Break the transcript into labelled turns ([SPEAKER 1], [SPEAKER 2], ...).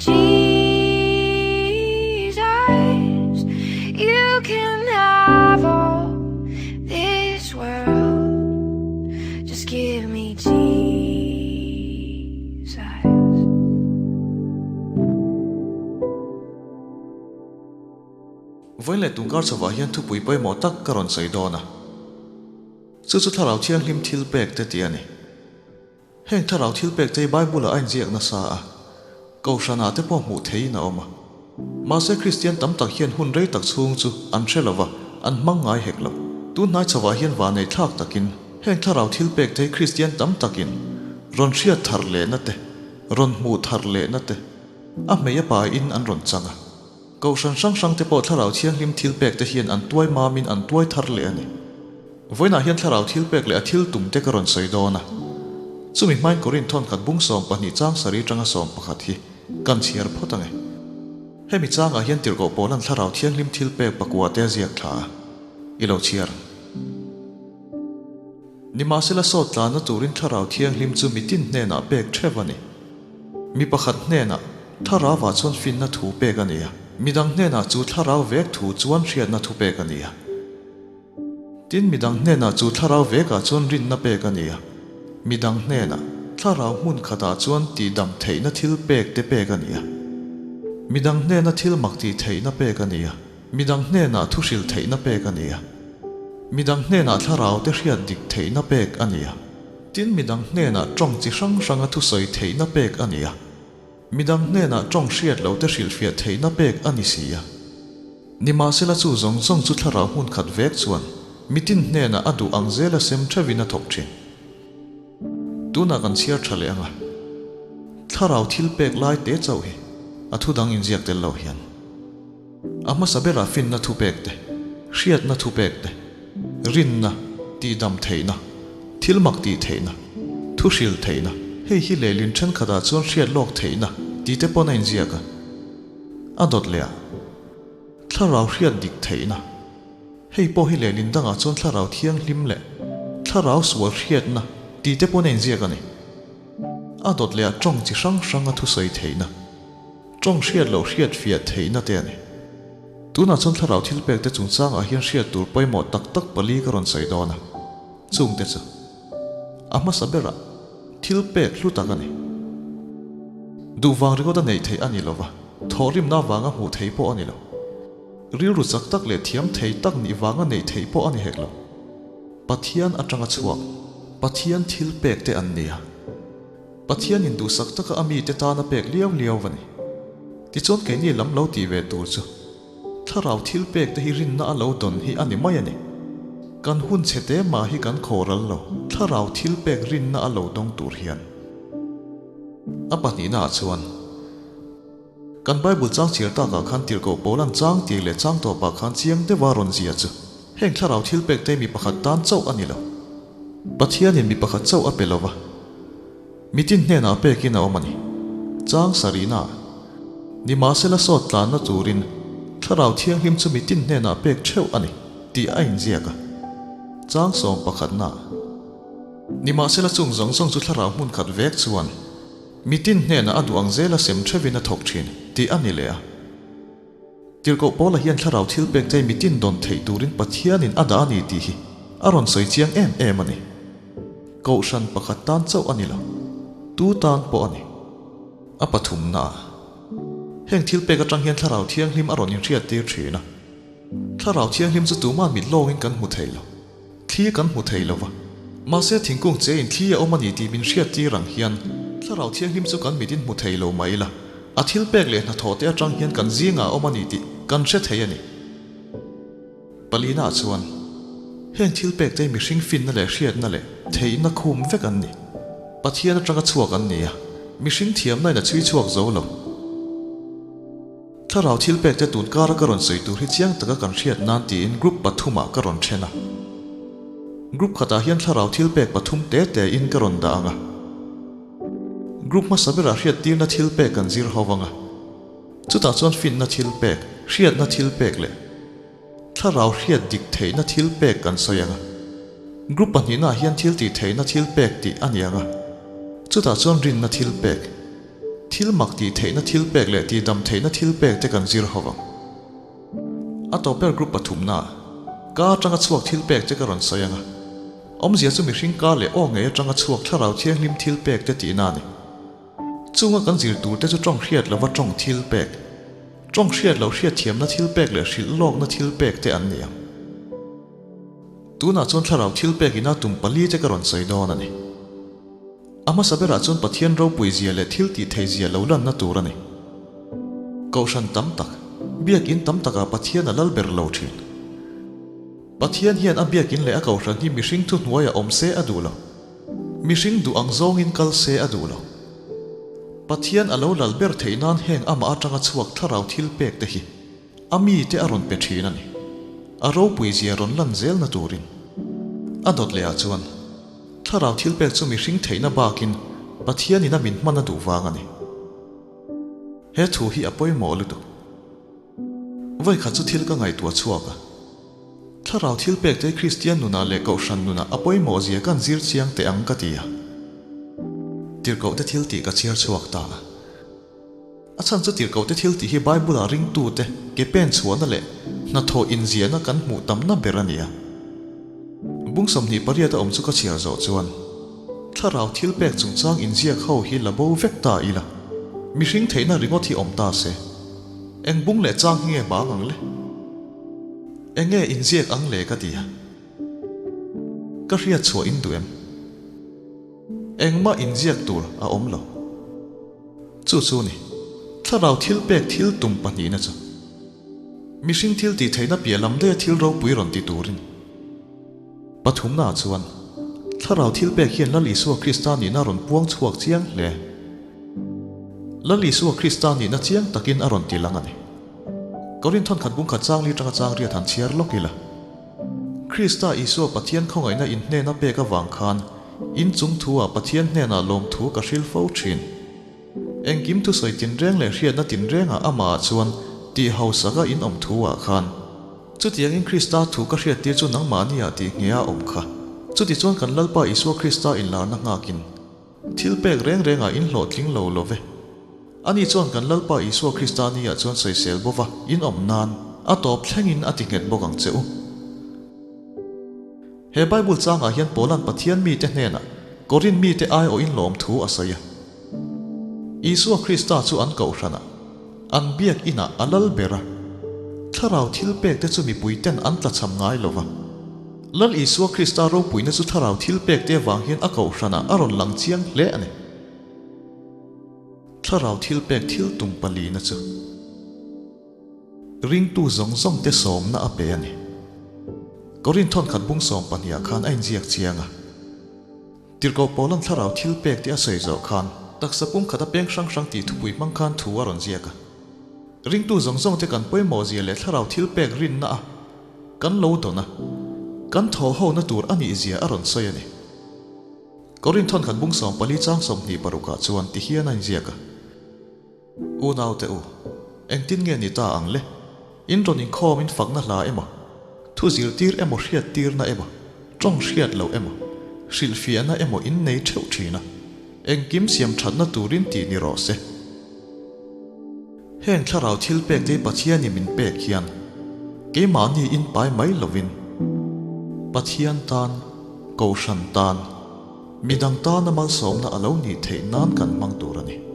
[SPEAKER 1] Jesus. You can have all this world. Just give me Jesus.
[SPEAKER 2] Vawiin leh tungkar chhovah hian thupui pawimawh tak ka rawn sawi dawn a. Chu chu Thlarau Thianghlim thil pek te tih a ni. Heng Thlarau thil pek te hi Bible-ah a inziak nasa a, Kohhranah te pawh hmuh theihin a awm a. Mahse Kristian tam tak hian hun rei tak chhung chu an hre lo va, an hmang ngai hek lo. Tun hnai chhovah hian vanei thlak takin heng Thlarau thil pek te hi Kristian tam takin rawn hriat thar lehna te, rawn hmuh thar lehna te a hmei a pain an rawn chang a. Kohhran hrang hrang te pawh Thlarau Thianghlim thil pek te hian an tuai mamin an tuai thar leh a ni. Vawiinah hian Thlarau thil pek leh a thil tum te ka rawn sawi dawn a. Chumi hmain Korinth thawnkhat bung 12 chang sarih atanga 11 hi kan chhiar phawt ang e. Hemi changah hian tirhkoh Paula'n Thlarau Thianghlim thil pek pakua te a ziak thla a, i lo chhiar ang. Nimahsela sawt tlanna turin Thlarau Thianghlim chu mitin hnenah pek theuh a ni. Mi pakhat hnenah Thlarauah chuan finna thu pek a ni a, midang hnenah chu Thlarau vek thu chuan hriatna thu pek a ni a. Tin, midang hnenah chu Thlarau vekah chuan rinna pek a ni a, midang hnenah Thlarau hmun khatah chuan tihdam theihna thil pek te pek a ni a, midang hnena thil mak tih theihna pek a ni a. Midang hnenah thu hrilh theihna pek a ni a, midang hnenah thlarau te hriat dik theihna pek a ni a, tin midang hnenah tawng chi hrang hranga thusawi theihna pek a ni a, midang hnenah tawng hriat lo te hrilhfiah theihna pek a ni si a. Nimahsela chu zawng zawng chu thlarau hmun khat vek chuan mitin hnenah a duh ang zela sem theuhin a thawk thin. Tunah kan chhiar tha leh ang a, thlarau thil pek lai te chauh hi a thu dang inziak tel lo hian. A hmasa berah finna thupek te, hriatna thupek te, rinna, tihdam theihna, thil mak tih theihna, thu hril theihna, hei hi lehlin thenkhatah chuan hriat lawk theihna tih te pawn a inziak a. A dawt leh ah, thlarau hriat dik theihna, hei pawh hi lehlin dangah chuan thlarau thianghlim leh thlarau sual hriatna tih te pawn a inziak a ni. A dawt leh ah tawng chi hrang hranga thusawi theihna. Tawng hriat loh hriat fiah theihna te a ni. Tunah chuan thlarau thil pek te chungchangah hian hriat tur pawimawh tak tak pali ka rawn sawi dawn a, chungte chu a hmasa berah thil pek hlu tak a ni. Duh vang ringawt a neih theih a ni lova, thawhrimna vanga hmuh theih pawh a ni lo. Rilru chak tak leh thiam thei tak nih vanga neih theih pawh a ni hek lo. Pathian atanga chhuak, Pathian thil pek te an ni a. Pathianin duhsak taka a mite tana pek liau liau a ni. Tichuan keini lam lo tih ve tur chu Thlarau thil pek te hi rinna a lo dawn hi a ni mai a ni. Kan hun chhe te mah hi kan khawral lo, Thlarau thil pek rinna a lo dawng tur hian. A pahnihna ah chuan kan Bible chang chhiar takah khan tirhkoh Paula'n chang tir leh chang tawpah khan chiang deuha rawn zia chu heng Thlarau thil pek te mi pakhat tan chauh a ni lo. Pathianin mi pakhat chauh a pe lo va, mitin hnenah pekin a awm a ni. Chang sarihna, Nimahsela sawt tlanna turin Thlarau Thianghlim chu mitin hnenah pek theuh a ni, tih a inziak a. Chang sawm pakhatna, Nimahsela chung zawng zawng chu Thlarau hmun khat vek chuan mitin hnenah a duh ang zela sem theuhin a thawk thin, tih a ni leh a. Tirhkoh Paula hian thlarau thil pek te mitin dawn theih turin Pathianin a dah a ni tih hi a rawn sawi chiang em em a ni. Kohhran pakhat tan chauh a ni lo, tu tan pawh a ni. A pathumna ah heng thil pek atang hian thlarau thianghlim a rawn inhriattir thin a. Thlarau thianghlim chu tuman mit lawngin kan hmu thei lo, thli kan hmu thei lo va. Mahse thingkung che in thli a awm a ni tih min hriattir ang hian thlarau thianghlim chu kan mitin hmu thei lo mai la. A thil pek leh hnathawh te atang hian kan zingah a awm a ni tih kan hre thei a ni. Palina chuan, Heng thil pek te hi mihring finna leh hriatna leh theihna khum vek an ni. Pathian atanga chhuak an ni a, mihring thiamna in a chhui chhuak zo lo. Thlarau thil pek te tun kara ka rawn sawi tur hi chiang taka kan hriat nan tiin group pathumah ka rawn then a. Group khatah hian thlarau thil pek pathum te te in ka rawn dah ang a. Group hmasa berah hriattirna thil pek kan zir ho vang a, chutah chuan finna thil pek, hriatna thil pek leh thlarau hriat dik theihna thil pek kan sawi ang a. Group pahnihnaah hian thil tih theihna thil pek tih a ni ang a, chutah chuan rinna thil pek, Thil mak tih theihna thilpek leh tihdam theihna thilpek te kan zir ho vang. A tawp ber group pathumnaah ka atanga chhuak thilpek te ka rawn sawi ang a. Awmzia chu mihring ka leh aw ngei atanga chhuak thlarau thianghlim thilpek te tihna a ni. Chunga kan zir tur te chu tawng hriat lova tawng thilpek, tawng hriat loh hriatthiamna thilpek leh hrilh lawkna thilpek te an ni ang. Tunah chuan thlarau thilpek ina tum pali te ka rawn sawi dawn a ni. A hmasa berah chuan Pathian ropui zia leh thil tih thei zia lo lanna tur a ni. Kohhran tam tak, biakin tam takah Pathian a lal ber lo thin. Pathian hian a biakin leh a kohhran hi mihring thuhnuaiah awm se a duh lo. Mihring duh ang zawngin kal se a duh lo. Pathian a lo lal ber theih nan heng amah atanga chhuak thlarau thil pek te hi a mite a rawn pe thin a ni. A ropui zia rawn lan zelna turin. A dawt leh ah chuan thlarau thil pek chu mihring theihna bakin Pathianin a min hman a duh vang a ni. He thu hi a pawimawh lutuk. Vawikhat chu thil ka ngaihtuah chhuak a. Thlarau thil pek te Kristian nunah leh Kohhran nunah a pawimawh zia kan zir chiang teh ang ka ti a. Tirhkoh te thil tih ka chhiar chhuak ta a. A chhan chu tirhkoh te thil tih hi Bible-ah ringtute ke pen chhuahna leh hnathawh inziahna kan hmuh tamna ber a ni a. Bung 28 a awm chu ka chhiar zawh chuan Thlarau thil pek chungchang inziak ho hi la bo vek ta ila, mihring theihna ringawt hi awm ta se, eng bung leh chang hi nge bang ang le? Enge inziak ang le ka ti a. Ka hriat chhuah in duh em? Engmah inziak tur a awm lo. Chu chu ni, thlarau thil pek thil tum pahnihna chu. Mihring thil tih theihna piah lam daih a thil ropui rawn ti turin. Pathumnaah chuan, thlarau thil pek hian Lal Isua Krista nihna a rawn puang chhuak chiang hle. Lal Isua Krista nihna chiang takin a rawn ti lang a ni. Korin thawnkhat bungkhat changli atanga chang riat han chhiar lawk ila. Krista Isua Pathian khawngaihna in hnena pek avang khan in chung thu ah Pathian hnenah lawmthu ka hril fo thin. Engkim thusawi tinreng leh hriatna tinrengah amah ah chuan tih hausaka in awm thu ah khan. Chutiangin Krista thu ka hriattir chu nangmahni ah tih ngheh a awm kha. Chutichuan kan Lalpa Isua Krista inlarna nghakin thil pek reng rengah in hlawhtling lo lo ve. Ani chuan kan Lalpa Isua Krista ni ah chuan sawisel bova in awm nan a tawp thlengin a ti nghet bawk ang che u. He Bible changah hian Paula'n Pathian mite hnenah Korin mite aiawhin lawmthu a sawi a. Isua Krista chu an kohhranah, an biak inah a lal ber a. Thlarau thil pekte chu mipuiten an tlachham ngai lo va. Lal Isua Krista ropuina chu thlarau thil pekte avang hian a kohhranah a rawn lang chiang hle a ni. Thlarau thil pek thil tum palina chu. Ringtu zawng zawng te sawmna a pe a ni. Korin thawnkhat bung 12 ah khan a inziak chiang a. Tirhkoh Paulan thlarau thil pek te a sawi zawh khan taksa pumkhat a peng hrang hrang tih thupui hmang khan thu a rawn ziak a. Ringtu zawng zawng te kan pawimawh zia leh thlarau thil pek rinna a kan lo dawn a, kan thaw hona tur a nih zia a rawn sawi a ni. Korin thawnkhat bung 14 chang 26 ah chuan ti hian a inziak a. Unaute u, engtin nge ni ta ang le? In rawn inkhawm in fakna hla emaw, thu zirtir emaw hriattirna emaw, tawng hriat loh emaw, hrilhfiahna emaw in nei theuh thin a, engkim siam thatna turin tih ni rawh se. Heng thlarau thil pek te Pathianin min pek hian keimahni in pai mai lovin Pathian tan, Kohhran tan, midang tana malsawmna a lo nih theih nan kan hmang tur a ni.